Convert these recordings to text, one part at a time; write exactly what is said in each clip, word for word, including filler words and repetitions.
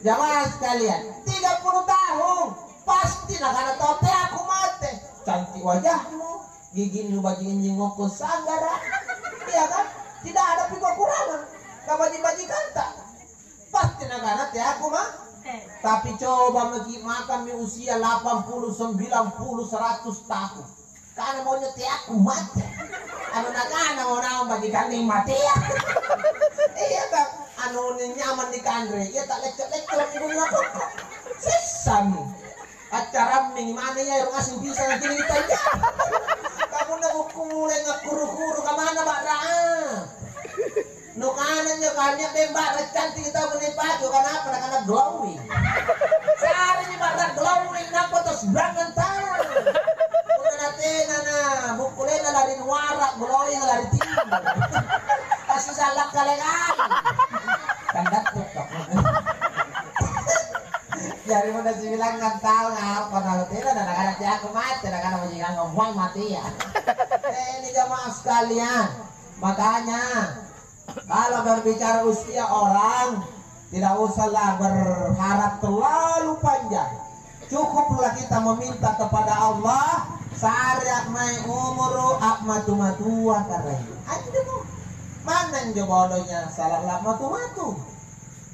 Jamaah sekalian, tiga puluh tahun, pasti nakana tau teako mate. Cantik wajahmu, gigimu baji' injing ngokko sanggara. Iya kan? Tidak ada pi kekurangan. Kabaji-bajikanta. Pasti nakana teako ma. Tapi coba maki makammi usia delapan puluh, sembilan puluh, seratus tahun. Kana maunya teako mate. Anu nakana mau naung bagi kambing matea. Iya ta? Anu nyamang dikanre, iya ta lecco-lecco ri bunga koko. Sessami. Accarammi mana iya ero asing bisa nanti kita iya. Kamu na buku mulai ngakkuru-kuru ke mana, Pak? Nukana njo kanya bemba cantik kita meni paju, kenapa nakana glowing? Sarimi barra glowing, nampa tosbrangan tau. Punna natena na bukkulena lari nuara, glowing lari timur. Kasi sallang kale-kale. Kandattu kok. Jari punna sibilangngang tau ngapa na tena na nakana teako mate, nakana majikangang buang mate ya. Eh, ini jamaah sekalian. Makanya, kalau berbicara usia orang, tidak usahlah berharap terlalu panjang. Cukuplah kita meminta kepada Allah, sare a'mai umuru, a'matu-matua karaeng. Anjo mo. Manna injo bodonya salah la'matu-matu.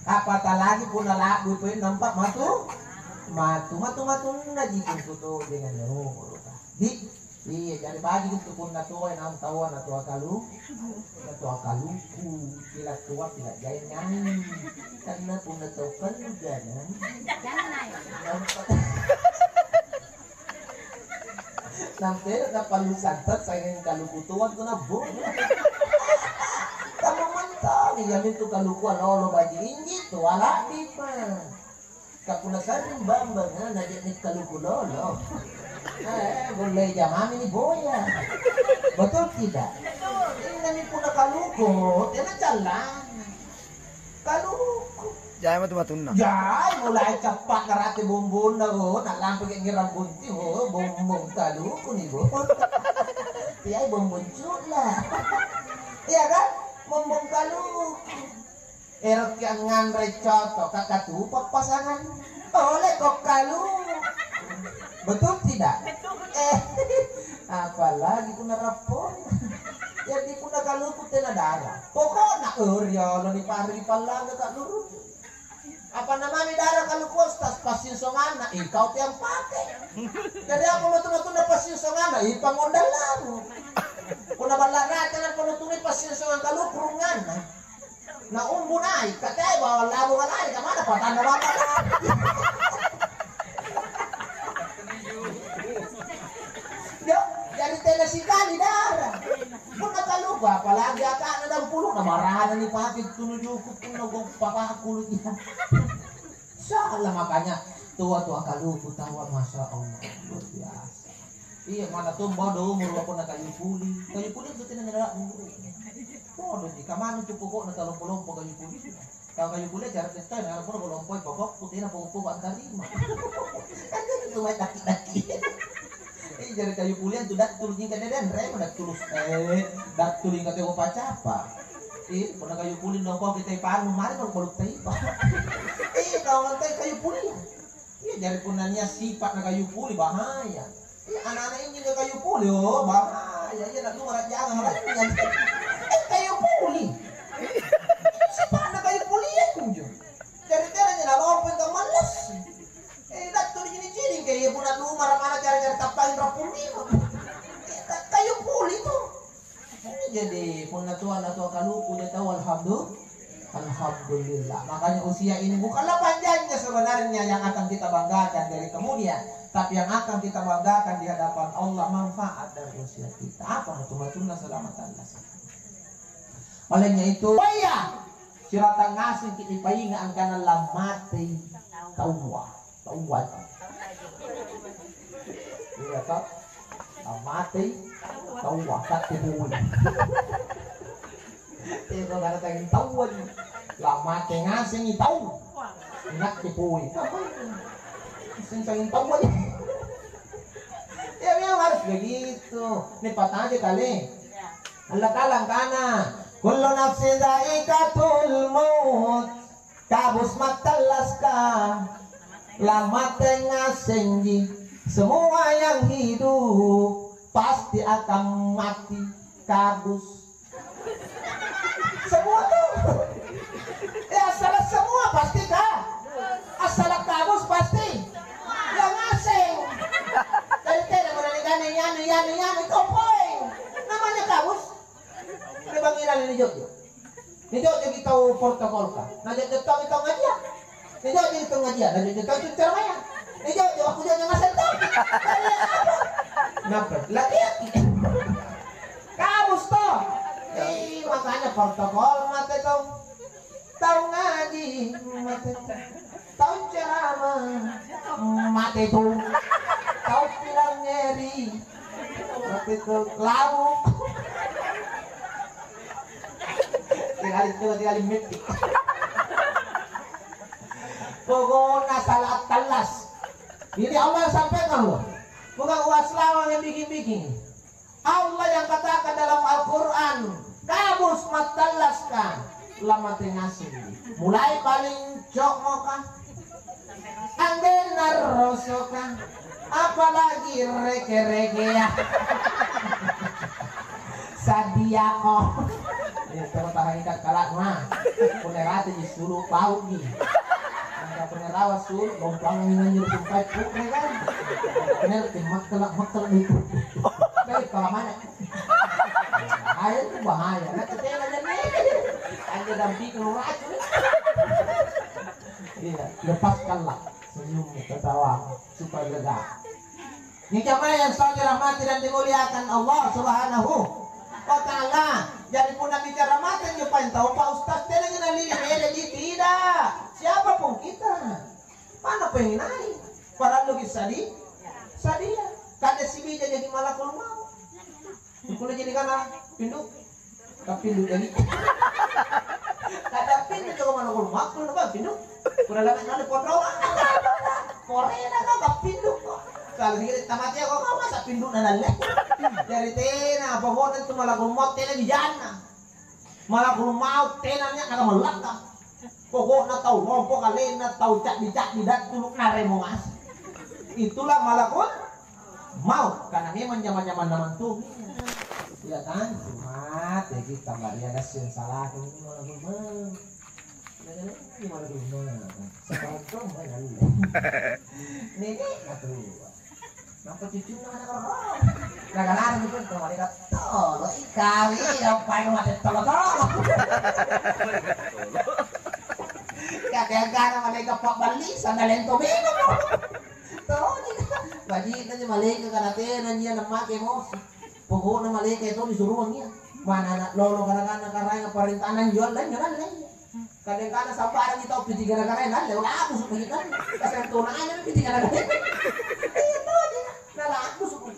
Apalagi punna la'bu poi nampa matu, matu, matu-matunna jikung kutu dengan umuru. Di Iya, jari baji' intu punna tuai naung taua natua kalu, natua kaluku, pila tua pila jaeng ngai. Karena punna tau kalu jangan. Nampa, nampa napallu santan sanging kaluku tua tu nabbu. Kamu mentang, iya mintu kaluku alolo baji' inji tua la'bi pa. Ka punna sa'ring bambanga naje'ne' kaluku lolo. Eh, gollei jamami ni boya. Betul tidak? Innami punna kaluku, tena callang. Kaluku. Jai matu-matunna. Jai mulai cappa' narate bombonna, oh, nalampaki ngerang bunting, oh, bombong kaluku ni, bo. Tiai bombong cula. Iya kan? Bombong kaluku. Eroki angnganre coto, kakatupa pasangan. Oleko kalu. Betul tidak? Betul. Eh, apalagi punna rappona. Jadi punna kaluku tena dara. Pokokna, oh, riolo ni pari pallanga kaluru. Apa namanya dara kaluku stas pasinsonganna, ikau tiang pake. Jadi apa matu-matuna pasinsonganna, ipangondallahu. Punna balla' raca na panutuni pasinsongang kaluku runganna. Na umbu nai', katea bawang labu malari, kamana patanna bapa lari? Yo, jari tena sikali dara. Punna kaluku, apalagi aka'na dampulu, na marana nipake tunu juku, punna gong papakulu iya. Salah makanya tua-tua kaluku tawa, Masya Allah, luar biasa. Iya, mana tuh bodo umur wapun na kayu puli. Kayu puli itu tena nyala umur. Bodo ji, kamana tuh pokokna talompo-lompo kayu puli. Kalau kayu puli cara kita, kalau pun lompoi pokok, putihna pokok-pokok antarima. Kan itu cuma daki-daki. Eh, jari kayu pulian tu dattulu jingka deden, rema dattulu, eh, dattulu jingka teko pacapa. Eh, punna kayu puli nongko kita panu, mari kalau balu taipa. Eh, kawan teh kayu pulian. Iya, jari punna nia' sipa' na kayu puli, bahaya. Iya, ana'-ana' injo na kayu puli, oh, bahaya. Iya, na lumara' jangang, bahaya. Eh, kayu puli. Sipa' na kayu puli, iya, kunjo. Jari tena nyo na lompo itu males. Eh, dattu nicini-cini, kayak punna lumara' mana cara-cara tappain rappung lima. Eh, ka-, kayu puli tuh. Jadi, punna tua na tua kaluku dia tahu, alhamdulillah. Alhamdulillah. Makanya usia ini bukanlah panjangnya sebenarnya yang akan kita banggakan dari kemudian, tapi yang akan kita banggakan di hadapan Allah manfaat dari usia kita. Apa matu-matunna selamat Allah. Olehnya itu, oh iya, siratang ngaseng ki dipainga angkana lammatei taua. Taua. Iya, toh? Ammatei taua, satti pui. Itu kata tanging taua ni. Lammate ngasengi tau. Inatti pui. Sing tanging taua ni. Ya, memang harus begitu. Ini patah aja kali. Allah Ta'ala angkana, "Kullu nafsin dha'iqatul maut." Kabus mattallaska, lamate ngasengji. Semua yang hidup pasti akan mati. Kabus. Semua tuh. Ya, assalang semua pasti ka. Assalang kabus pasti. Ya, ngaseng. Jadi tena mo nanikana anu, anu, anu, itu poeng. Namanya kabus. Ri bangngi lalang nijo'jo. Nijo'joki tau protokolka. Najo'jo tau tau ngajia. Nijo'joki tau ngajia. Najo'jo tau ceramaya. Nijo'jo, aku jo'jo ngaseng tau. Napa? Latihan. Kabus to. Eh, makanya protokol mate tau. Tau ngaji mate tau. Tau ceramah mate tu. Tau pilangngeri mate tu. Lau. Tinggal itu, tinggal mimpi. Pokoknya salah telas. Ini Allah sampaikan loh. Bukan uas lawang yang bikin-bikin. Allah yang katakan dalam Al-Quran, "Kabus mattallaska, lamate ngaseng." Mulai paling co'moka, anggenna rosoka, apalagi reke-rekea. Sadiako. Ya, coba tahan ikat kalak, nah. Punna rate disuruh pauji. Angka punna rawa suruh, lompang nganjur sampai pukre kan. Bener, makkela, makkela itu. Baik, kalau mana? Bahaya itu bahaya. Nah, ketela jadi. Ada damping lu racun. Iya, lepaskanlah senyummu, ketawa supaya lega. Nika mae yang dirahmati dan dimuliakan Allah Subhanahu wa Ta'ala. Jadi punna bicara mate injo paeng tau, Pak Ustaz, tenaki nalili eleji, tidak. Siapapun kita, mana pengen naik? Paralluki sadi, sadia. Kade sibija jadi malakul maut. Kulle jadi kana pindu. Kapindu jadi. Kada pindu coba mana kulle makkul apa pindu. Kulle lama kali pondok. Korena kau kapindu kok. Kalau dikit tamati aku kau masa pindu nanalle. Dari tena pokoknya tu malakul maut tena di jana. Malakul maut tena nya kata melaka. Pokokna tau lompo kalenna, tau caddi-caddi, dattulu naremo ngaseng. Itulah malakul maut, karena memang zaman-zaman namantu. Ya kan? Mate kita Maria ngaseng salahku ini malakul maut. Ini malakul maut. Sekarang tuh mana ini? Nenek atuh. Nampa cucunna ana' koro. Nagarana itu malaikat tolo, ikawi, nampai mate tolo-tolo. Kadang-kadang malaikat pa'ballisa, nalento bene. Toni. Baji'na anjo malaeka kana tena anjo ia nammake emosi. Pokokna malaeka itu disuruang ia. Mana ana' lolo kana-kana karaeng parentana anjo Allah, anjo nalle. Kadang-kadang sambarang kita piti gara-gara nalle, wala aku suka kita. Kasih tona aja piti gara-gara. Iya, toni. Nala aku suka.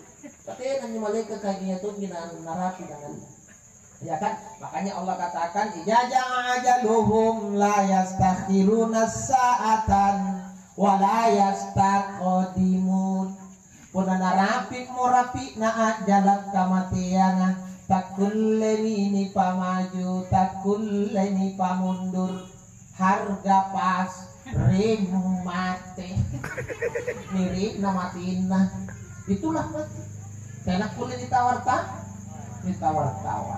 Katena anjo malaeka kayak gini tuh, gini narapi dengan. Ya kan? Makanya Allah katakan, "Idza jaa ajaluhum la yastakhiruna sa'atan wa la yastaqdimun." Punna narapi'mo rapi'na ajala' kamateanga, takkullemi nipamaju, takkulle nipamundur. Harga pas, ring mate. Miripna matinna. Itulah mate. Tena kulle nitawar-ta-, nitawar-tawar.